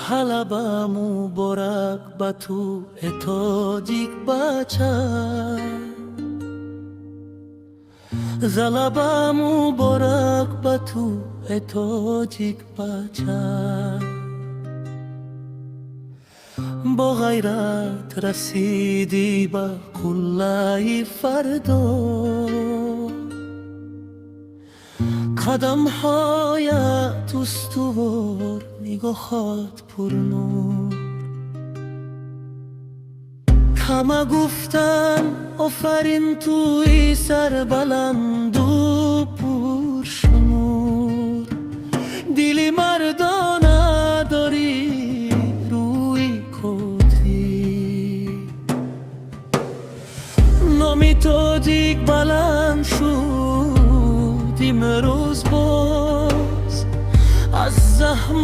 Ғалаба муборак ба ту, э тоҷик бача. Ғалаба муборак ба ту, э тоҷик бача. Бо ғайрат расидӣ ба қуллаи фардо. Қадамҳоят устувор, нигоҳот пурнур. Ҳама гуфтан офарин туи сарбаланду пуршумор. Дили мардона дорӣ, рӯи қодир. Номи тоҷик баланд шуд имрӯз боз аз заҳмат.